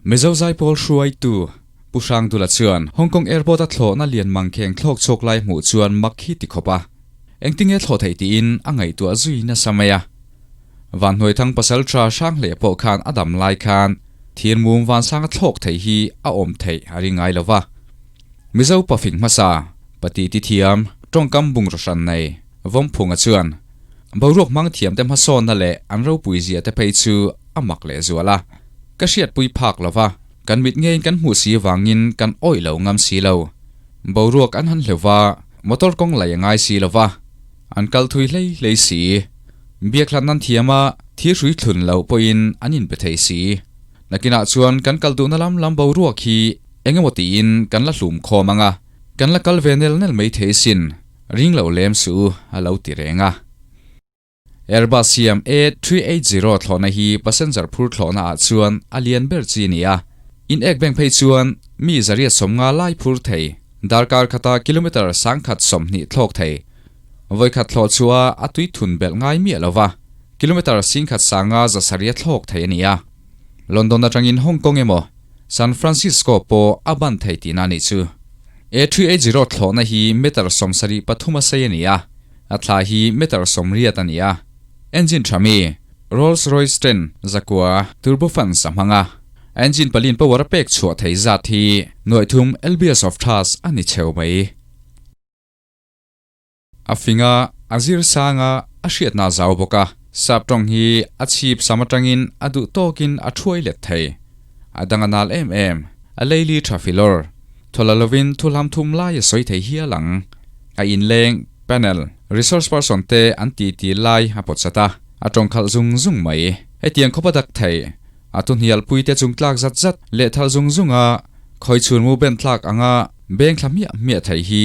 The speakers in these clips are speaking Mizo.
Mizo Zaipawl hruaitu Pu Hrangdula chuan Hong Kong Airport a thlawhna lian mangkheng thlawk chhuak lai hmuh chuan mak hi ti khawp a, engtinge thlawh theih tiin a ngaihtuah zui nasa mai a. Vanhnuaithang pasal tha Hranghleh pawh khan a dam lai khan thir mum vansanga thlawk theih hi a awm theih a ring ngai lo va. Mizo pafing hmasa, pati ti thiam, tawngkam bungraw hran nei, Vawmphunga chuan boruak hmang thiamte hmasawnna leh an ropui zia te phei chu a mak leh zual a. Ka hriatpui phak lo va, kan mit ngeiin kan hmuh si vangin kan awih lo ngam si lo. Boruak an han hleuh va, motor kawng lei a ngai si lo va, an kal thui hlei hlei si. Biakhlat nan thiam a, thirhrui thlun loh pawhin an inpe thei si. Nakinah chuan kan kal duhna lam lam boruak hi eng emaw tiin kan la hlum khawm ang a, kan la kal ve nel nel mai thei sin, ring lo lem suh u a lo ti reng a. Airbus siam A380 thlawhna hi passenger phur thlawhna ah chuan a lian ber chi a ni a, in ek beng phei chuan mi 150 lai phur thei, darkar khata kilometre 120 thlawk thei. Vawikhat thlawh chhuah a tui thun belh ngai miah lo va, kilometre 1150 thlawk thei a ni a. London atangin Hong Kong emaw San Francisco pawh a ban thei tihna a nih chu. A380 thlawhna hi meter 73 a sei a ni a, a thla hi meter 80 a ni a. Engine tha mi Rolls Royce Trent zakua turbofans a hmang a, a engine palin power a pek chhuah thei zat hi 3000 lbs of thrust a ni cheu mai. A fing a, a zir sang a, a hriatna a zau bawk a. Sap tawng hi a chhip sam atangin a duh tawkin a thuai let thei. A dang a nal em em, a leili tha filawr. Thawla lovin thuhlam thum lai a sawi thei hial ang. A inleng, panel, resource person te an ti ti lai a pawt sat a, a tawng khalh zung zung mai. Hetiang khawp a dak thei. A thuhnialpui te chung tlak zat zat leh thal zung zung a, khawi chhunmu ben thlak anga beng thla hmiah hmiah thei hi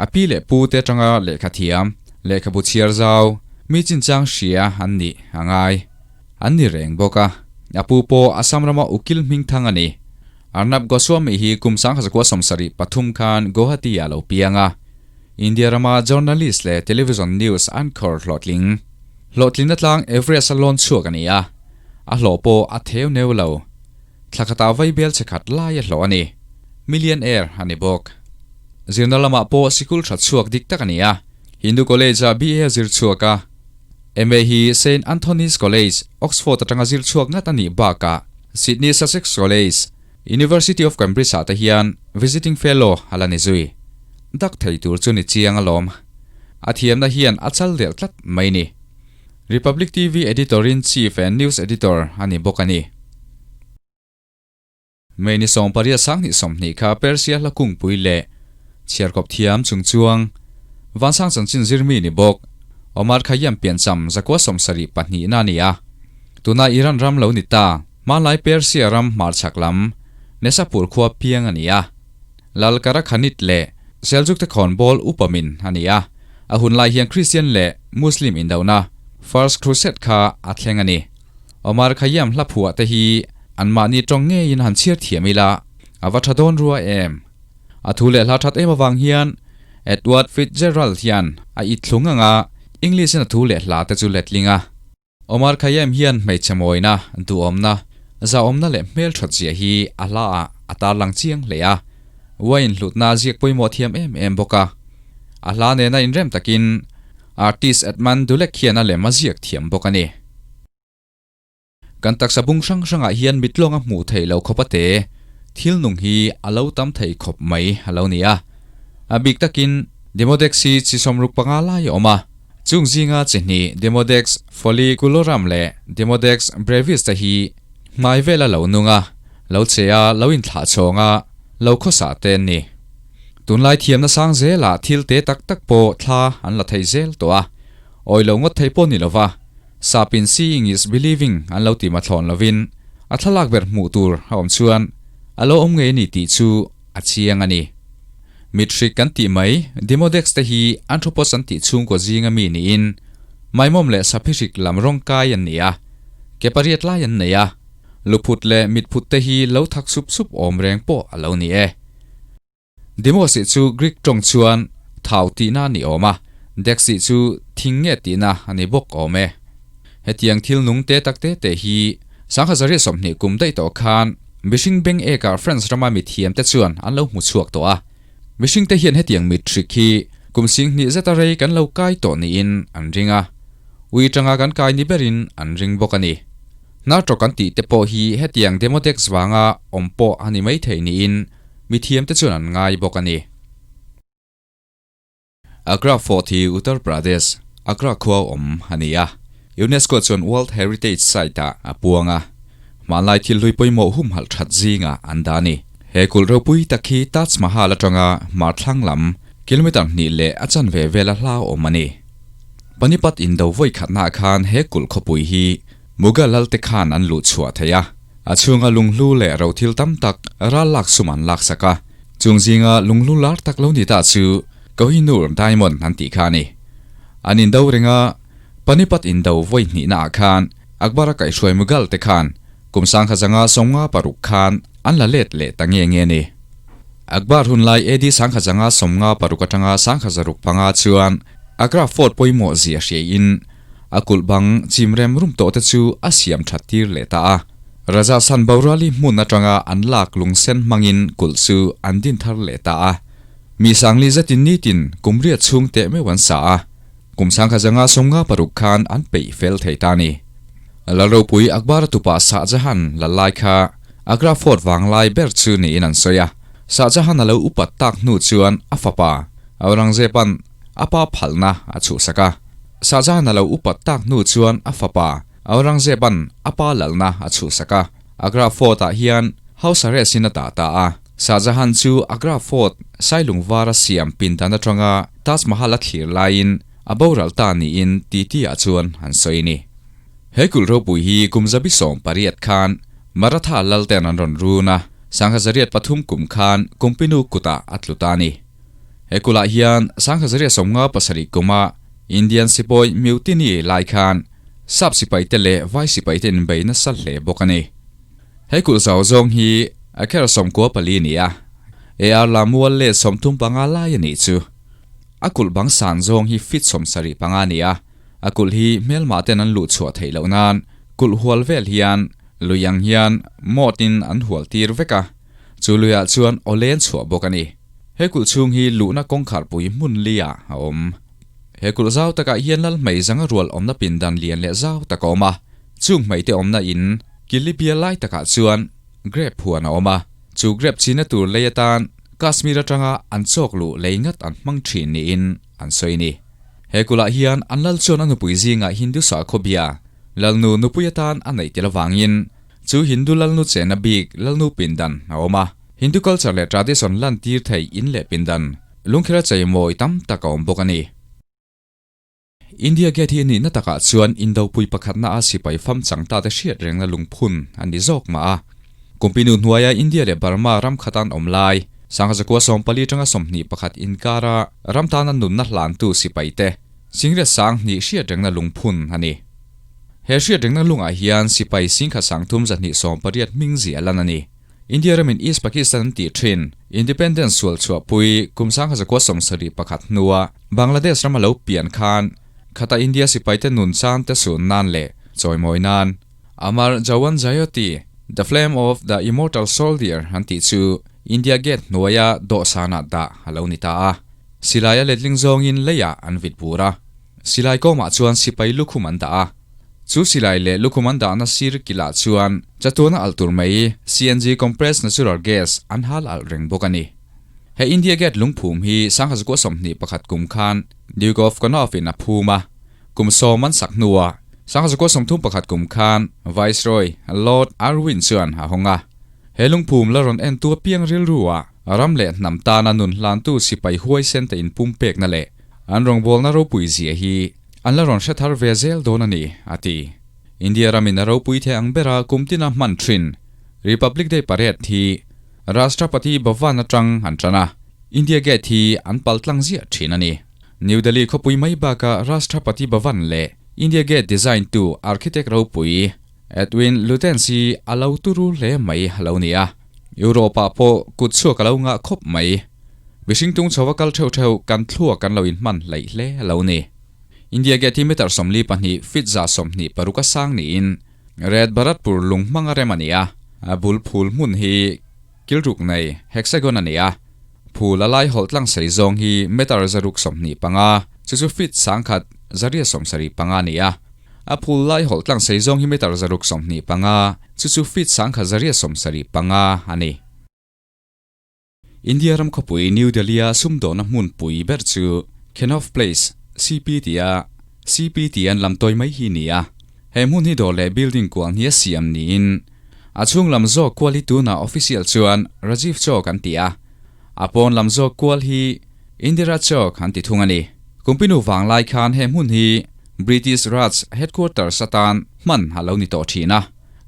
a pi leh pu te atanga lehkha thiam, lehkhabu chhiar zau, mi chinchang hria an nih a ngai. An ni reng bawk a, a pu pawh Assam rama ukil hming thang a ni. Arnab Goswami hi kum 1973 khan Guwahati ah lo piang a, India rama journalist leh television news anchor hlawhtling. Hlawhtlinna tlang Everest a lawn chhuak a ni a, a hlawh pawh a theu neu lo. Thla khatah vaibel che khat lai a hlawh a ni. Millionaire a ni bawk. Zirna lamah pawh sikul tha chhuak dik tak a ni a, Hindu College-ah BA a zir chhuak a. MA hi Saint Anthony's College, Oxford atanga zir chhuak ngat a nih bakah Sydney Sussex College, University of Cambridge-ah te hian Visiting Fellow a la ni zui. Dak thei tur chu ni chiang alawm. A thiamna hian a chal delh tlat mai ni. Republic TV Editor-in-Chief and News Editor a ni bawk a ni. May ni 80 20 kha Persia hla kungpui leh chhiarkawp thiam chungchuang Vansang chanchin zirmi ni bawk Omar Khayyam piancham zakua 72 na a ni a. Tuna Iran ram lo ni ta hmanlai Persia ram hmarchhak lam Nesapur khua piang a ni a. Lal Karakhanid leh Seljuk te khawnbawl upamin a ni a. A hunlai hian Christian leh Muslim indona First Crusade kha a thleng a ni. Omar Khayyam hla phuah te hi anmahni tawng ngeiin han chhiar thiam ila a va tha dawn rua em? A thu leh hla that em avang hian Edward Fitzgerald hian a it thlung ang a, English-in a thu leh hla te chu letling a. Omar Khayyam hian hmeichhe mawina, duhawmna, zahawmna leh hmelthat zia hi a hla ah a tarlang chiang hle a, wine hlutna a ziak pawimawh thiam em em bawk a. A hla nena inrem takin artist Edmund Dulek hian a lem a ziak thiam bawk a ni. Kan taksa bung hrang hrangah hian mitlawnga hmuh theih loh khawp a te, thil nung hi a lo tam thei khawp mai a lo ni a. A bik takin Demodex hi chi 65 lai a awm a, chung zinga chi hnih Demodex folliculorum leh Demodex brevis te hi hmai vela lo nung a, lo che a, lo inthlah chhawng a, lo khawsa te an ni. Tunlai thiamna sang zelah thil te tak tak pawh thla an la thei zel tawh a, awi lo ngawt thei pawh ni lova, Sapin seeing is believing an lo ti mathlawn lovin a thlalak ber hmuh tur a awm chuan a lo awm ngei a ni tih chu a chiang a ni. Mithrik kan tih mai Demodex te hi Anthropos an tih chhungkaw zinga mi niin maimawm leh saphihrik lam rawng kai an ni a, ke pariat lai an nei a, luphut leh mitphut te hi lo thak sup sup awm reng pawh a lo ni e. Demos tih chu Greek tawng chuan thau tihna a ni awm a, Dex tih chu thing nge tihna a ni bawk awm e. Hetiang thil nung te tak te te hi 1920 kum daih tawh khan mihring beng ekah France rama mithiam te chuan an lo hmu chhuak tawh a. Mihring te hian hetiang mitrik hi kum 20,000 zeta rei kan lo kai tawh niin an ring a. Ui tanga kan kai ni berin an ring bawk a ni. Hnartawk kan tih te pawh hi hetiang Demodex vanga awm pawh a ni maithei niin mithiam te chuan an ngai bawk a ni. Agra Fort hi Uttar Pradesh, Agra khua awm a ni a. UNESCO chuan World Heritage Site ah a puang a. Hmanlai thil hlui pawimawh humhalh that zingah an dah a ni. He kulh ropui tak hi Taj Mahal atanga hmar thlang lam kilometre hnih leh a chanve vela hla awm a ni. Panipat indo vawi khatnaah khan he kulh khawpui hi Mughal lalte khan an luh chhuah thei a. A chhunga lunghlu leh rothil tam tak ral lak sum an laksak a, chung zinga lunghlu lar tak lo ni ta chu Kohinoor Diamond an tih kha a ni. An indo ringa Panipat indo vawi hnihnaah khan Akbar-a kaihhruai Mughal te khan kum 1956 khan an la let leh ta nge nge a ni. Akbar hun lai AD 1956 atanga 1905 chuan Agra Fort pawimawh zia hriaiin A kulh bang chim rem rum tawh te chu a siam that tir leh ta a. Raja San Borali hmun atanga an lak lungsen hmangin kulh chu an din thar leh ta a. Mi sangli zetin nitin kum riat chhung teh meuh an sa a. Kum 1956 khan an peih fel thei ta a ni. Lalropui Akbar-a tupa Shah Jahan lal lai kha Agra Fort vanglai ber chu niin an sawi a. Shah Jahan a lo upat tak hnu chuan a fapa Aurangzeb-a'n a pa phalna a chhuhsak a. Shahjahan a lo upat tak hnu chuan a fapa Aurangzeb-a'n a pa lalna a chhuhsak a. Agra Fort-ah hian house arrest-in a dah ta a. Shahjahan chu Agra Fort Sailung vara siam pindan atanga Taj Mahal a thlir laiin a boral ta niin titi-ah chuan an sawi a ni. He kulh ropui hi kum 180 khan Maratha lalten an rawn run a, 1903 kum khan Kumpinu kutah a tlu ta a ni. He kulhah hian 1957 kuma Indian sipawi mutiny lai khan Sap sipaite leh Vai sipaite inbei nasa hle bawk a ni. He kulh zau zawng hi a kher 14 ni a, AR la mual let 35 lai a nih chu. A kulh bang san zawng hi feet 75 ni a, a kulh hi hmelmah ten an luh chhuah theih loh nan kulh hual vel hian lui ang hian moat in an hual tir vek a, chu luiah chuan awlen chhuah bawk a ni. He kulh chhung hi luhna kawngkharpui hmun liah a awm. He kulh zau takah hian lal hmei zanga rual awmna pindan lian leh zau tak a awm a. Chung hmeite awmna in Kilibia lai takah chuan grape huan a awm a. Chu grape china tur lei atan Kashmir atanga an chawk luh lei ngat an hmang thin niin an sawi a ni. He kulhah hian an lal chuan a nupui zingah Hindu sakhawbia lalnu nupui atan a neih tel avangin chu Hindu lalnu chenna bik lalnu pindan a awm a. Hindu culture leh tradition lantir thei in leh pindan lungkhera chei mawi tam tak a awm bawk a ni. India Gate hi nihna takah chuan Indopui pakhatna a sipai fam chang ta te hriat rengna lungphun a ni zawk mah a. Kumpinu hnuaia India leh Burma ram khat an awm lai, 1914 atanga 21 inkara ram tana nunna hlantu sipai te singriat 2000 hriat rengna lungphun a ni. He hriat rengna lungah hian sipai 5328 hming ziah lan a ni. India ramin East Pakistan an tih thin, Independence sual chhuahpui kum 1971 hnua Bangladesh rama lo pian khan khata India sipaite nun chan te sun nan leh chawimawi nan Amar Jawan Jyoti, The Flame of the Immortal Soldier an tih chu India Gate hnuaia dawhsanah dah a lo ni ta a. Silai a letling zawngin leiah an vit bur a. Silai kawmah chuan sipai lukhum an dah a. Chu silai leh lukhum an dahna sir kilah chuan chatuana alh tur mai CNG compressed natural gas an hal alh reng bawk a ni. He India Gate lungphum hi 1921 kum khan Duke of Connaught in a phum a, kum sawm an sak hnuah 1931 kum khan Viceroy Lord Irwin chuan a hawng a. He lungphum la rawn entu apiang rilru ah ram leh hnam tana nun hlantu sipai huaisen te inpumpekna leh an rawngbawlna ropui zia hi An la rawn hre thar ve zel dawn a ni, a ti. India ramin a ropui thei ang bera kum tina hman thin Republic Day Parade hi Rashtrapati Bhavan atang an tan a, India Gate hi an pal tlang ziah thin a ni. New Delhi khawpui mai bakah Rashtrapati Bhavan leh India Gate design tu architect ropui Edwin Lutyens hi a lo turu hle mai a lo ni a, Europe-ah pawh kut chhuak a lo ngah khawp mai. Mihring tung chhova kal theuh theuh kan thluak kan lo inhman hleih hle a lo ni. India Gate hi meter 42, feet 126 a sang niin Red Bharatpur lung hmanga rem a ni a. A bul phul hmun hi kilruk nei, hexagon, a ni a. Phul a lai hawlh tlang sei zawng hi meter 625, chu chu feet 1175 a ni a. A phul lai hawlh tlang sei zawng hi meter 625, chu chu feet 1175 a ni. India ram khawpui New Delhi-a sumdawhna hmunpui ber chu Connaught Place, CP tia CP tia an lam tawi mai hi ni a. He hmun hi dawr leh building kual hnia siam niin a chhung lam zawk kual hi tunah official chuan Rajiv Chowk an ti a, a pawn lam zawk kual hi Indira Chowk an ti thung a ni. Kumpinu vanglai khan he hmun hi British Raj headquarters atan hman a lo ni tawh thin a.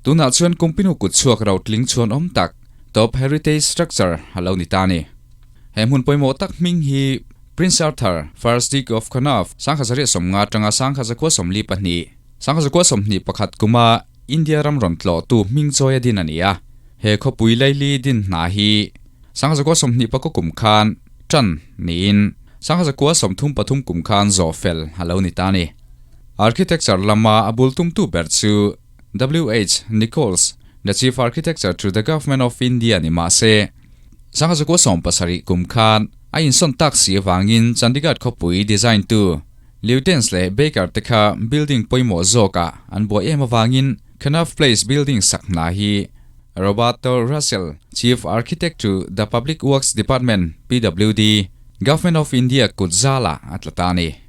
Tunah chuan Kumpinu kutchhuak rotling chhuan awm tak Top Heritage Structure a lo ni ta a ni. He hmun pawimawh tak hming hi Prince Arthur, First Duke of Connaught, 1950 atanga 1942, 1921 kuma India ram rawn tlawhtu hming chawi a din a ni a. He khawpui laili din hna hi 1924 kum khan tan niin 1933 kum khan zawh fel a lo ni ta a ni. Architecture lama a bul tumtu ber chu WH Nicholls, the Chief Architecture to the Government of India ni mah se, 1970 kum khan a insawn tak si avangin Chandigarh khawpui design tu Lutyens leh Baker te kha building pawimawh zawkah an buai em avangin Connaught Place building sak hna hi Roberto Russell, Chief Architect to the Public Works Department, PWD, Government of India kut zalah a tla ta a ni.